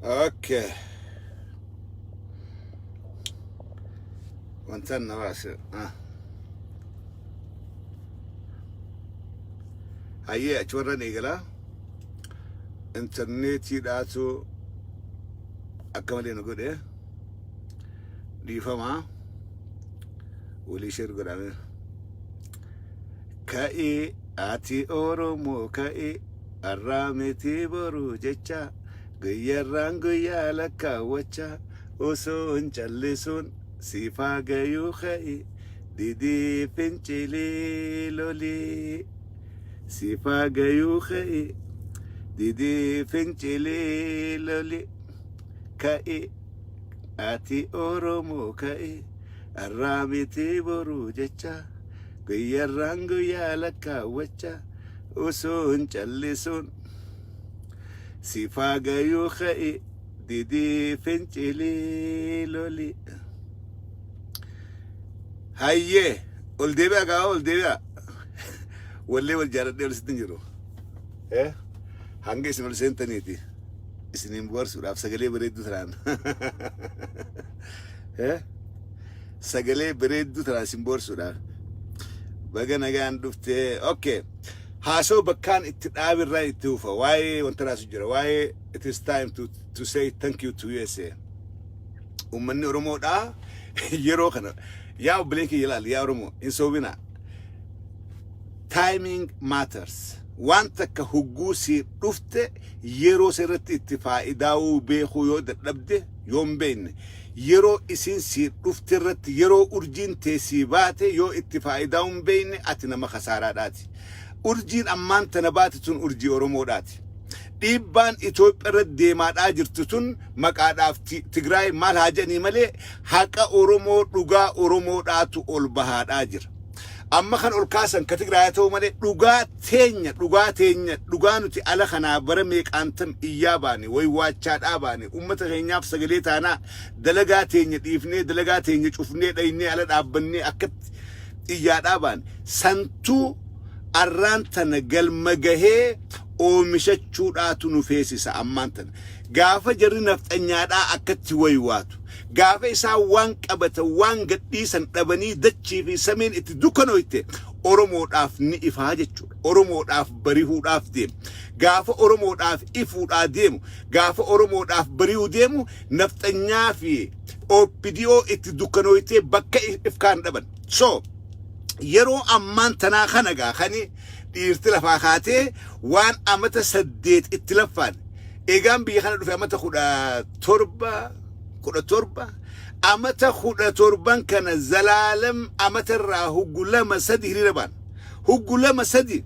Okay. Wantan na baase. Ah. Hayyee, achi warran eegalaa. Intarneetiidhaatu akka malee nu godhe. Dhiifamaa. Walii share godhame. Ka'ii ati Oromoo, ka'ii, har'aa miti boru jecha, guyyarraan guyyaa lakkaawwacha osoo hin callisuun siifaa gayuu. Ka'i, didii, fincilii, lolii, siifaa gayuu. Ka'i, didii, fincilii, lolii. Ka'i ati Oromoo, ka'i, har'aa miti boru jecha, guyyarraan guyyaa lakkaawwacha osoo hin callisuun siifaa gayuu. Ka'i, didii, fincilii, lolii. Hayyee, ol deebi'a gaa, ol deebi'a. Wallee wal jaaladhee ol sitti hin jiru. Eh? Hanga isin ol seentaniiti. Isiniin bohaarsuudhaaf sagalee bareedduu tanaan. Eh? Sagalee bareedduu tanaan isin bohaarsuudhaaf. Baga nagaan dhuftee. Okay. Haasoo bakkaan itti dhaabirraa itti hufa. Waa'ee wanta raasu jira. Waa'ee it is time to say thank you to USA. Uummanni Oromoodhaa yeroo kana, yaa obboleen kiyya, ilaali, yaa Oromoo, hin soobinaa. Timing matters. Waan takka hugguu si dhufte yeroo sirriitti itti faayidaa'uu beekuu yoo dadhabde, yoo hin beekne, yeroo isin si dhufte irratti, yeroo urjiin teessii baate yoo itti faayidaa'uu hin beekne, ati nama kasaaraadhaati. Urjiin ammaan tana baate tun urjii Oromoodhaati. Dhiibbaan Itoophiyaa irratti deemaadhaa jirtu tun maqaadhaaf Tigraay maal haa jedhanii malee, haqa Oromoo, dhugaa Oromoodhaatu ol bahaadhaa jira. Amma kan ol kaasan ka Tigraay haa ta'u malee, dhugaa teenya, dhugaa teenya, dhugaa nuti ala kanaa bara meeqaantam iyyaa baane, waywaachaadhaa baane, uummata keenyaaf sagalee taanaa dalagaa teenya dhiifnee, dalagaa teenya cufnee, dhaynee ala dhaabbannee akkatti iyyaadhaa baane santuu arraan tana galma gahee oomishachuudhaatu nu feesisa. Ammaan tana gaafa jarri nafxanyaadhaa akkatti waywaatu, gaafa isaan waan qabatan waan gadhiisan dhabanii dachii fi samiin itti dukkanoyte, Oromoodhaaf ni ifaa jechuudha. Oromoodhaaf barihuudhaaf deemu. Gaafa Oromoodhaaf ifuudhaa deemu, gaafa Oromoodhaaf barihuu deemu, nafxanyaa fi OPDO itti dukkanoytee bakka ifkaan dhaban. So yeroo ammaan tanaa kana gaa kani dhiirti lafaa kaatee waan amata 8 itti laffaan eegaan biyya kana dhufe, amata 17, 17, amata 17n kana zalaalam amata irraa huggu lama sadi hiriira baan, huggu lama sadi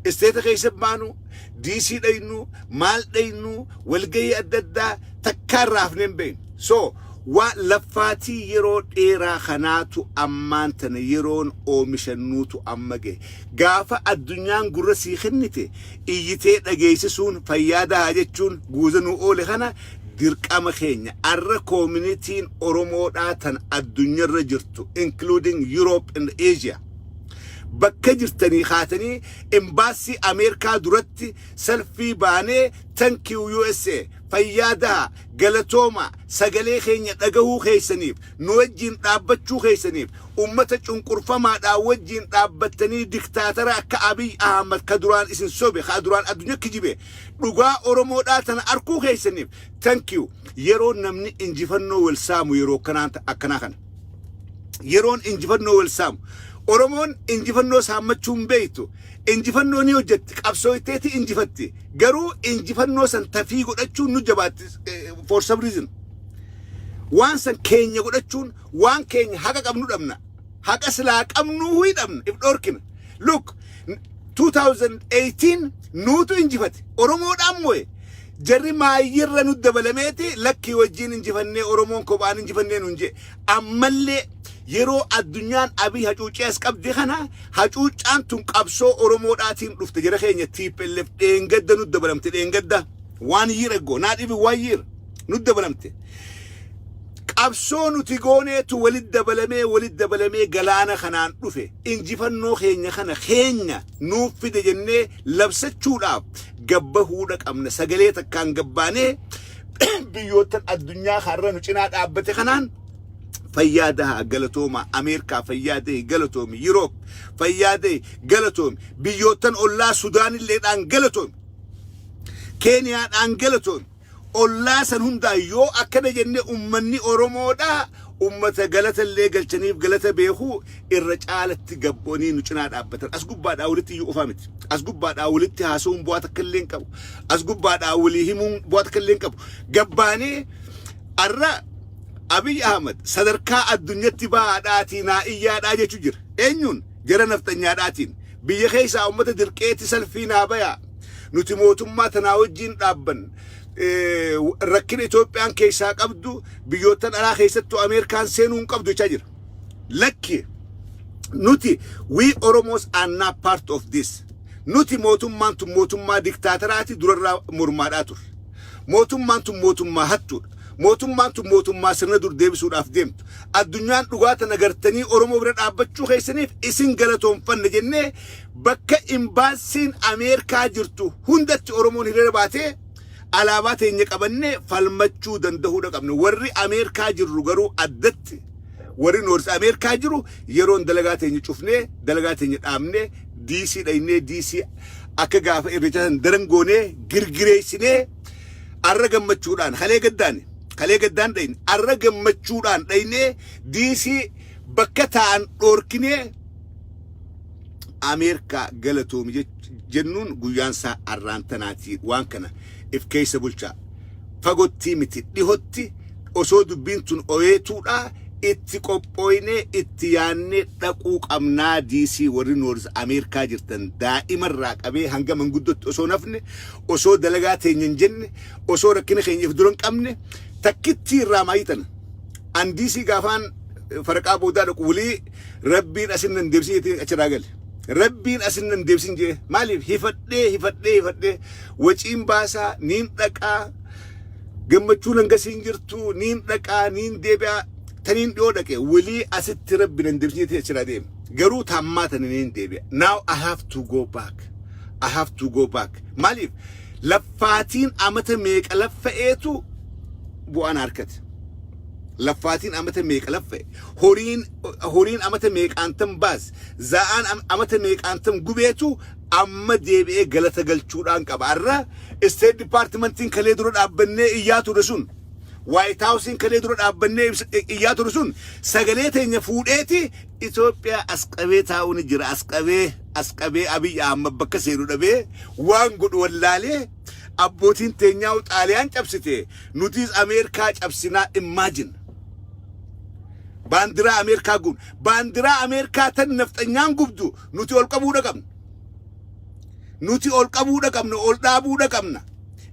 isteeta keessa baanu, DC dhaynu, maal dhaynu, walgahii adda addaa takkaa irraa hafnee hin beeknu. So waa laffaatii yeroo dheeraa kanaatu ammaan tana yeroon oomishannuutu amma gahe. Gaafa addunyaan gurra sii kennite iyyitee dhageessisuun, fayyaa dahaa jechuun, guuza nuu oole kana dirqama keenya. Arra communityn Oromoodhaa tan addunyaarra jirtu, including Europe and Asia, bakka jirtanii kaatanii embaasii Ameerikaa duratti salfii baanee, "Thank you USA, fayyaa daha, galatooma, sagalee keenya dhagahuu keessaniif, nu wajjin dhaabbachuu keessaniif, ummata cunqurfamaadhaa wajjin dhaabbattanii, diktaatara akka Abiy Ahmad ka duraan isin sobe, ka duraan addunyaa kijibe, dhugaa Oromoodhaa tana arkuu keessaniif thank you." Yeroo namni injifannoo wal saamu yeroo akkanaa kana. Yeroon injifannoo wal saamu. Oromoon injifannoo saammachuu hin beektu. Injifannoo ni hojjetti, qabsoo itteeti injifatti. Garuu injifannoo san tafii godhachuun nu jabaatti for some reason. Waan san keenya godhachuun, waan keenya haqa qabnu dhabna. Haqa silaa qabnuu hin dhabna, if dhorkina. Look, 2018 nuutu injifate. Oromoodhaan mo'e. Jarri maayyirra nu dabalameeti, lakkii, wajjin injifannee, Oromoon kophaan injifannee nuun jee. Ammallee yeroo addunyaan Abiy hacuuccee as qabde kana, hacuuccaan tun qabsoo Oromoodhaatiin dhufte. Jara keenya, TPLF dheengadda nu dabalamte, dheengadda, one year ago, not even one year nu dabalamte. Qabsoo nuti gooneetu walit dabalamee, walit dabalamee galaana kanaan dhufe. Injifannoo keenya kana keenya nuuf fide jennee labsachuudhaaf gabbahuudha qabna. Sagalee takkaan gabbaanee Biyyoottan addunyaa har'a nu cinaa dhaabbate kanaan fayyaa daha, galatooma. Ameerikaa, fayyaa ta'e, galatoomi. Yuroop, fayyaa ta'e, galatoomi. Biyyoottan ollaa Sudaanilleedhaan galatoomi. Keeniyaadhaan galatoomi. Ollaa san hundaa yoo akkana jenne, ummanni Oromoodhaa ummata galata illee galchaniif galata beekuu irra caalatti gabboonii nu cinaa dhaabbatan. As gubbaadhaa walitti iyyuu qofaa miti. As gubbaadhaa walitti haasa'uun bu'aa takka illee hin qabu. As gubbaadhaa walii himuun bu'aa takka illee hin qabu. Gabbaanee arra Abiy Ahmad sadarkaa addunyatti bahaadhaatii naa iyyaadhaa jechuu jira. Eenyuun? Jara nafxanyaadhaatiin. Biyya keessaa ummata dirqeetti salfii naa bayaa. Nuti mootummaa tanaa wajjin dhaabban. Rakkina Itoophiyaan keessaa qabdu biyyoottan alaa keessattuu Ameerikaan seenuu hin qabdu jechaa jira. Lakki, nuti, we Oromos are not part of this. Nuti mootummaan tun mootummaa diktaataraati durarraa mormaadhaa turre. Mootummaan tun mootummaa hattuudha. Mootummaan tun mootummaa sirna dur deebisuudhaaf deemtu. Addunyaan dhugaa tana gartanii Oromoo bira dhaabbachuu keessaniif isin galatoonfanne jennee bakka imbaasiin Ameerikaa jirtu hundatti Oromoon hiriira baatee alaabaa teenya qabannee falmachuu danda'uudha qabna. Warri Ameerikaa jirru garuu, addatti warri North Ameerikaa jiru, yeroon dalagaa teenya cufnee, dalagaa teenya dhaabnee, DC dhaynee, DC akka gaafa irreecha san daran goonee girgireessinee, arra gammachuudhaan, kalee gaddaani, kalee gaddaan dhayne, arra gammachuudhaan dhaynee DC bakka ta'an dhoorkinee Ameerikaa galatoomi jennuun guyyaan isaa arraan tanaati. Waan kana if keessa bulchaa. Fagottii miti, dhihotti osoo dubbiin tun oyeetuudha itti qophooynee itti yaannee dhaquu qabnaa. DC warri North Ameerikaa jirtan, daa'imarraa qabee hanga manguddootti osoo nafne, osoo dalagaa teenya hin jenne, osoo rakkina keenya if dura hin qabne, takkittii irraa maayii tana. An DC gaafaan faraqaa boodaa dhaqu, walii Rabbiin asin nan deebsin jettiin achirraa gale. Rabbiin asin nan deebsin jee. Maaliif? Hifadhee, hifadhee, hifadhee, waciin baasaa niin dhaqaa, gammachuun hangasiin jirtu, niin dhaqaa, niin deebi'aa. Taniin dhiyoo dhaqe, walii asitti Rabbi nan deebsin jettiin achirraa deeme. Garuu taammaa tana niin deebi'a. Now I have to go back. I have to go back. Maaliif? Laffaatiin amata meeqa laffa'eetu bu'aan harkate. Laffaatiin amata meeqa laffa'e, horiin amata meeqaantan baas, za'aan amata meeqaantan gubeetu amma deebi'ee galata galchuudhaan qaba. Arra State Departmentiin kalee dura dhaabbannee iyyaa ture sun, White Houseiin kalee dura dhaabbannee iyyaa ture sun sagalee teenya fuudheeti Itoophiyaa as qabee taa'uu ni jira. As qabee, as qabee Abiy Ahmad bakka seenu dhabee, waan godhu wallaalee, abbootiin teenyaa Xaaliyaan cabsite, nutis Ameerikaa cabsinaa. Imagine, baandiraa Ameerikaa gun, baandiraa Ameerikaa tan nafxanyaan gubdu nuti ol qabuudha qabna. Nuti ol qabuudha qabna, ol dhaabuudha qabna,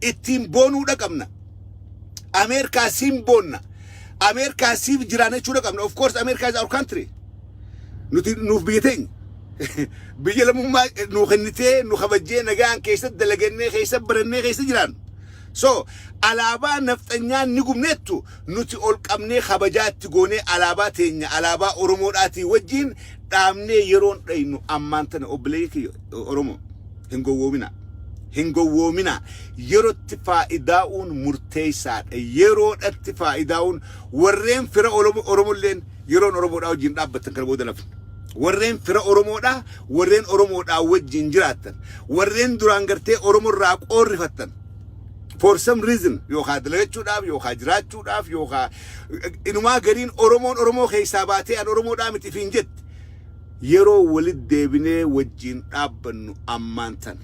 ittiin boonuudha qabna. Ameerikaa siin boonna, Ameerikaa siif jiraan jechuudha qabna. Of course, America is our country. Nuti nuuf biyya teenya, biyya lammummaa nu kennitee, nu kabajjee, nagaan keessa dalagannee, keessa barannee, keessa jiraan. So alaabaa nafxanyaan ni gubneettu nuti ol qabnee kabajaa itti goonee, alaabaa teenya alaabaa Oromoodhaatii wajjin dhaabnee yeroon dhaynu ammaan tana. Obboleeyyi kiyya Oromoo, hin gowwoomina. Hin gowwoomina. Yerootti faayidaa'uun murteessaadha. Yeroodhatti faayidaa'uun, warreen fira Oromolleen yeroon Oromoodhaa wajjin dhaabbattan kana booda lafne. Warreen fira Oromoodhaa, warreen Oromoodhaa wajjin jiraattan, warreen duraan gartee Oromoorraa qoorrifattan, for some reason, yookaan dalagachuudhaaf, yookaan jiraachuudhaaf, yookaan inumaa gariin Oromoon Oromoo keessaa baatee an Oromoodhaa miti fiin jette, yeroo walitti deebinee wajjin dhaabbannu ammaan tan.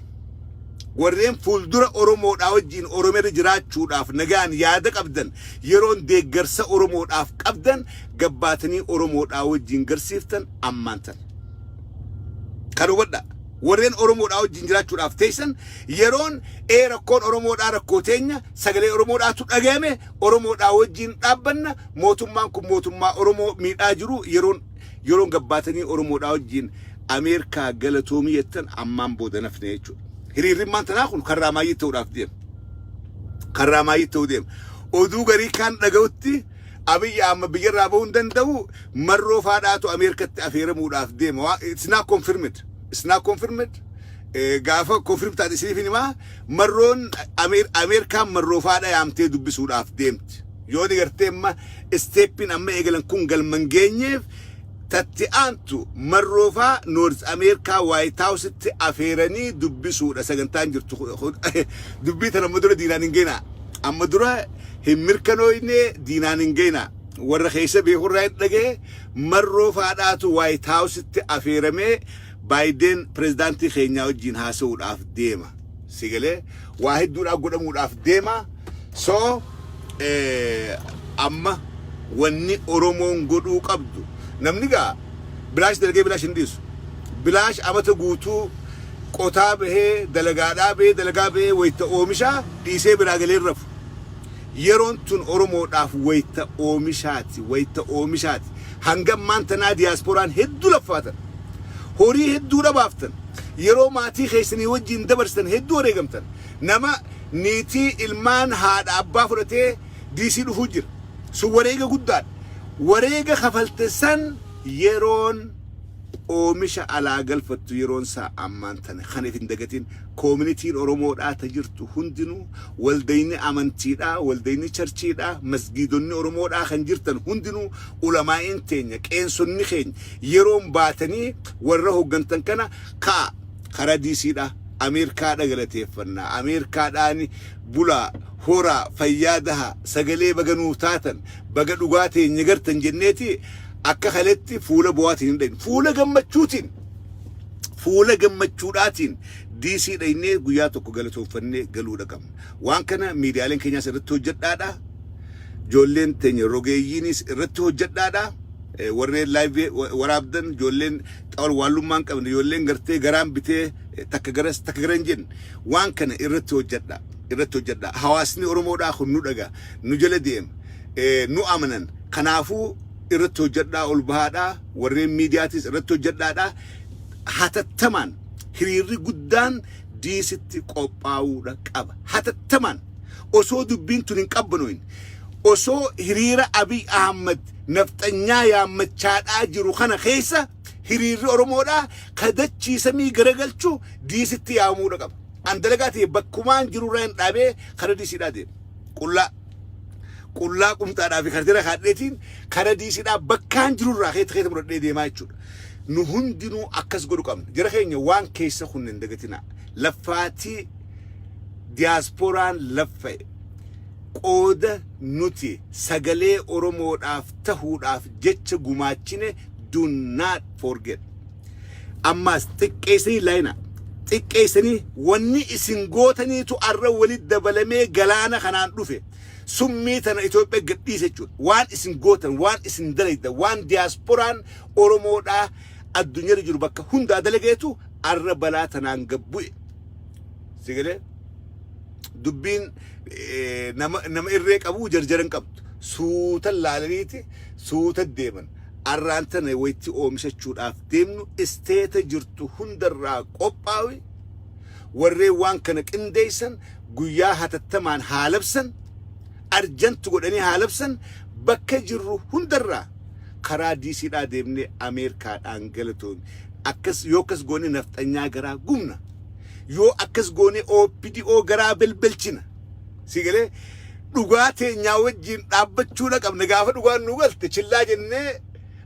Warreen fuuldura Oromoodhaa wajjin Oromeerra jiraachuudhaaf nagaan yaada qabdan, yeroon deeggarsa Oromoodhaaf qabdan gabbaatanii Oromoodhaa wajjin garsiiftan ammaan tan. Kan hubadhaa. Warreen Oromoodhaa wajjin jiraachuudhaaf teessan, yeroon ee rakkoon Oromoodhaa rakkoo teenya, sagalee Oromoodhaatu dhagahame, Oromoodhaa wajjin dhaabbanna, mootummaan kun mootummaa Oromoo miidhaa jiru, yeroon gabbaatanii Oromoodhaa wajjin Ameerikaa galatoomii jettan ammaan booda nafne jechuudha. Hiriirrimmaan tanaa kun karraa maayyii ta'uudhaaf deema. Karraa maayyii ta'uu deema. Oduu garii kaan dhaga'utti Abiyyi amma biyyarraa bahuu hin danda'u, marroo faadhaatu Ameerikatti affeeramuudhaaf deema. It's not confirmed. It's not confirmed. Gaafa confirm taate isiniif himaa. Marroon Ameerikaan marroofaadha yaamtee dubbisuudhaaf deemti. Yoo ni gartee amma step-iin amma eegalan kun galman geenyeef, tatti aantu marroofaa North Ameerikaa White House-tti afeeranii dubbisuudha sagantaan jirtu. Dubbii tana amma dura diinaan hin geenaa. Amma dura hin mirkanooyne, diinaan hin geenaa. Warra keessa beekurraa hin dhagee, marroofaadhaatu White House-tti afeeramee Baayiden pirezidaantii keenyaa wajjin haasa'uudhaaf deema. Sigalee waa hedduudhaaf godhamuudhaaf deema. So amma wanni Oromoon godhuu qabdu, namni gaa bilaash dalagee bilaash hin dhiisu. Bilaash amata guutuu qotaa bahee, dalagaadhaa bahee, dalagaa bahee, wayita oomishaa dhiisee biraa galee rafu. Yeroon tun Oromoodhaaf wayita oomishaati. Wayita oomishaati. Hanga ammaan tanaa diyaaspooraan hedduu laffaatan. Horii hedduu dhabaaftan. Yeroo maatii keessanii wajjin dabarsitan hedduu wareegamtan. Nama niitii, ilmaan, haadha, abbaa fudhatee diisii dhufuu jira. Sun wareega guddaadha. Wareega kafalte san yeroon oomisha alaa galfattu yeroon isaa ammaan tana. Kana if hin dagatin. Community-n Oromoodhaa ta jirtu hundinuu, waldayni amantiidhaa, waldayni church-iidhaa, masgiidonni Oromoodhaa kan jirtan hundinuu, ulamaa'iin teenya, qeensonni keenya, yeroon baatanii warra hooggantan kana ka'a karaa diisiidhaa Ameerikaadha galateeffannaa, Ameerikaadhaan bulaa horaa fayyaa daha, sagalee baga nuuf taatan, baga dhugaa teenya gartan jenneeti akka kaletti fuula bu'aatiin hin dhayinu, fuula gammachuutiin, fuula gammachuudhaatiin diisii dhaynee guyyaa tokko galatoonfannee galuudha qabna. Waan kana miidiyaaleen keenyaas irratti hojjedhaadha. Ijoolleen teenya rogeeyyiinis irratti hojjedhaadha. Warreen live waraabdan, ijoolleen xawal waallummaa hin qabne, ijoolleen gartee garaan bitee takka garas takka gara hin jenne, waan kana irratti hojjedha. Irratti hojjedha. Hawaasni Oromoodhaa kun nu dhaga, nu jala deema, nu amanan. Kanaafuu irratti hojjedhaa, ol bahaadhaa, warreen miidiyaatis irratti hojjedhaadhaa. Hatattamaan hiriirri guddaan diisitti qophaa'uudha qaba. Hatattamaan osoo dubbiin tun hin qabbanoyin, osoo hiriira Abiy Ahmad nafxanyaa yaammachaadhaa jiru kana keessa, hiriirri Oromoodhaa kadachii samii garagalchuu diisitti yaamuudha qaba. An dalagaa ta'e bakkumaan jirurraa hin dhaabee kara diisiidhaa deema. Qullaa. Qullaa qumxaadhaa fi kartira kaadheetiin kara diisiidhaa bakkaan jirurraa keessa keessa mudhadhee deemaa jechuudha. Nu hundinuu akkas godhu qabna. Jara keenya, waan keessa kun hin dagatinaa. Laffaatii diyaaspooraan laffa'e, qooda nuti sagalee Oromoodhaaf tahuudhaaf jecha gumaachine, do not forget. Ammaas xiqqeessanii laayina. Xiqqeessanii wanni isin gootaniitu arra walitti dabalamee galaana kanaan dhufe. Summii tana Itoophiyaa gadhiise jechuudha. Waan isin gootan, waan isin dalaydan, waan diyaaspooraan Oromoodhaa addunyaarra jiru bakka hundaa dalageetu arra balaa tanaan gabbu'e. Sigalee dubbiin nama irree qabu jarjara hin qabdu. Suuta laalaniiti suuta deeman. Arraan tana wayitti oomishachuudhaaf deemnu state jirtu hundarraa qophaawi. Warreen waan kana qindeessan guyyaa hatattamaan haa labsan, urgent godhanii haa labsan. Bakka jirru hundarraa karaa diisiidhaa deemnee Ameerikaadhaan galatoomi. Akkas yoo akkas goone nafxanyaa garaa gubna. Yoo akkas goone OPDO garaa belbelchina. Si galee, dhugaa teenyaa wajjin dhaabbachuudha qabna. Gaafa dhugaan nu galte chillaa jennee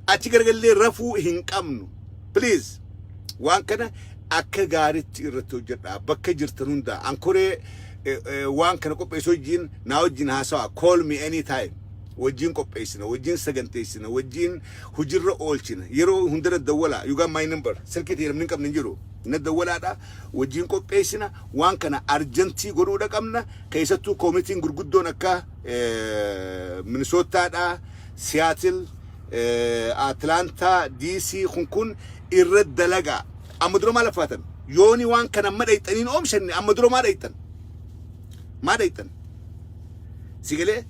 achi garagallee rafuu hin qabnu. Please, waan kana akka gaaritti irratti hojjedha. Bakka jirtan hundaa ankoree waan kana qopheessu wajjin naa wajjin haasawa. Call me anytime. Wajjin qopheessina, wajjin saganteessina, wajjin hujirra oolchina. Yeroo hundana dawwalaa. You got my number. Silkii ta'e namni hin qabne hin jiru. Na dawwalaadha. Wajjin qopheessina. Waan kana urgent godhuudha qabna. Keessattuu community-n gurguddoon akka Minisootaadha, Siyaatil, Atlaantaa, DC kun irra dalagaa. Amma dura maal affaatan? Yooni waan kana amma dhayxaniin oomishanne, amma dura maa dhayxan? Maa dhayxan? Sigalee,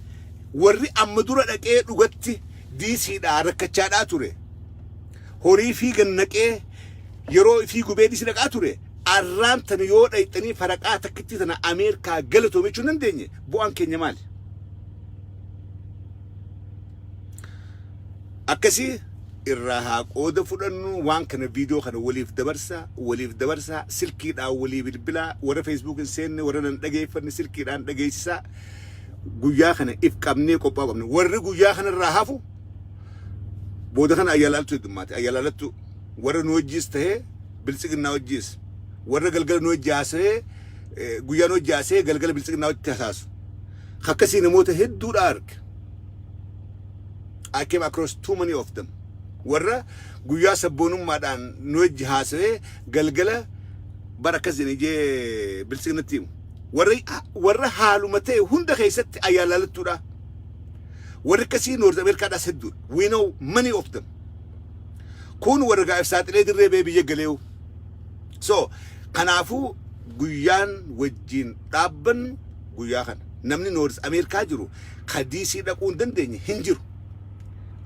warri amma dura dhaqee dhugatti diisiidhaa rakkachaadhaa ture. Horii fi gannaqee yeroo ifii gubee diisii dhaqaa ture. Arraan tana yoo dhayxanii faraqaa takkitti tana Ameerikaa galatoome jechuu hin dandeenye, bu'aan keenya maali? Akkasii Irraa haa qooda fudhannu. Waan kana, viidiyoo kana waliif dabarsaa, waliif dabarsaa, silkiidhaan walii bilbilaa. Warra Facebook hin seenne, warra nan dhageeffanne silkiidhaan dhageessisaa. Guyyaa kana if qabnee qophaa'uu qabna. Warri guyyaa kanarraa hafu booda kana ayyaalaaltu heddummaate. Ayyaalaalattu warra nu wajjiis tahee Biltsiginnaa wajjiis, warra galgala nu wajji haasa'ee, guyyaa nu wajji haasa'ee galgala Biltsiginnaa wajji hasaasu. Akkasii namoota hedduudha arge. I came across too many of them. Warra guyyaa sabboonummaadhaan nu wajji haasa'ee galgala bara akkas jedhee jee Biltsiginnatti himu. Warra haaluma ta'e hunda keessatti ayyaalaalattuudha. Warri akkasii North Ameerikaadhaas hedduudha. We know many of them. Kun warra gaa'if saaxilee dirree bee biyya galeewu. So kanaafuu guyyaan wajjin dhaabbannu guyyaa kana. Namni North Ameerikaa jiru ka DC dhaquu hin dandeenye hin jiru.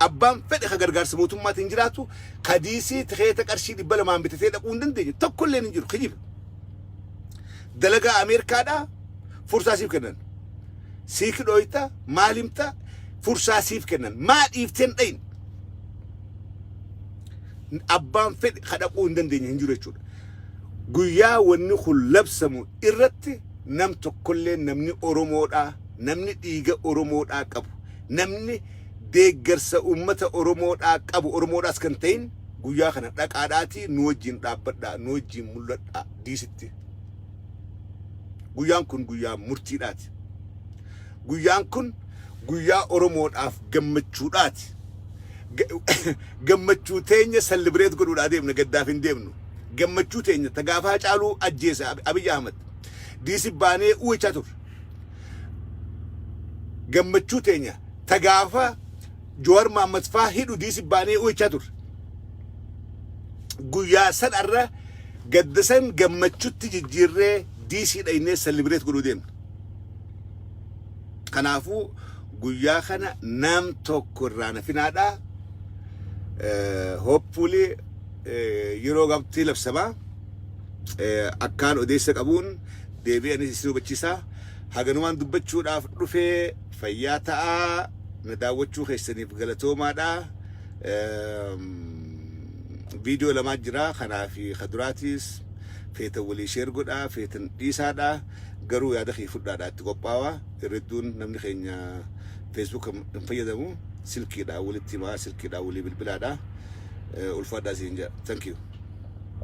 Abbaan fedhe ka gargaarsa mootummaatiin jiraatu ka DC tikeeta qarshii 200n bitatee dhaquu hin dandeenye tokkollee hin jiru. Kijiba. Dalagaa Ameerikaadhaa fursaa siif kennan. Siiki dhooyta maalimta fursaa siif kennan. Maa dhiifteen dhayin? Abbaan fedhe ka dhaquu hin dandeenye hin jiru jechuudha. Guyyaa wanni kun labsamu irratti nam tokkollee, namni Oromoodhaa, namni dhiiga Oromoodhaa qabu, namni deeggarsa uummata Oromoodhaa qabu, Oromoodhaas kan ta'in, guyyaa kana dhaqaadhaatii nu wajjin dhaabbadhaa, nu wajjin mul'adhaa DCtti. Guyyaan kun guyyaa murtiidhaati. Guyyaan kun guyyaa Oromoodhaaf gammachuudhaati. Gammachuu teenya celebrate godhuudhaa deemna, gaddaaf hin deemnu. Gammachuu teenya ta gaafa Hacaaluu ajjeese Abiyyi Ahmad. DC baanee uwwichaa turre. Gammachuu teenya ta gaafa Jowaar Mahammad faa hidhu DC baanee uwwichaa turre. Guyyaa san irra gadda san gammachutti jijjiirree DC dhaynee celebrate godhuu deemna. Kanaafuu guyyaa kana nam tokko irraa nafinaadhaa. Hopefully yeroo gabaabatti labsamaa. Akkaan odeessa qabuun deebi'anii isin hubachiisaa. Haganumaan dubbachuudhaaf dhufee, fayyaa ta'aa, na daawwachuu keessaniif galatoomaadhaa. Viidiyoo lamaa jira, kanaa fi kaduraatiis feetan walii share godhaa, feetan dhiisaadhaa, garuu yaada kee fudhaadhaa itti qophaawaa. Irra namni keenya Facebook hin fayyadamu, silkiidhaa walitti himaa, silkiidhaa walii bilbilaadhaa. Ulfaadhaa siin jedha. Thank you.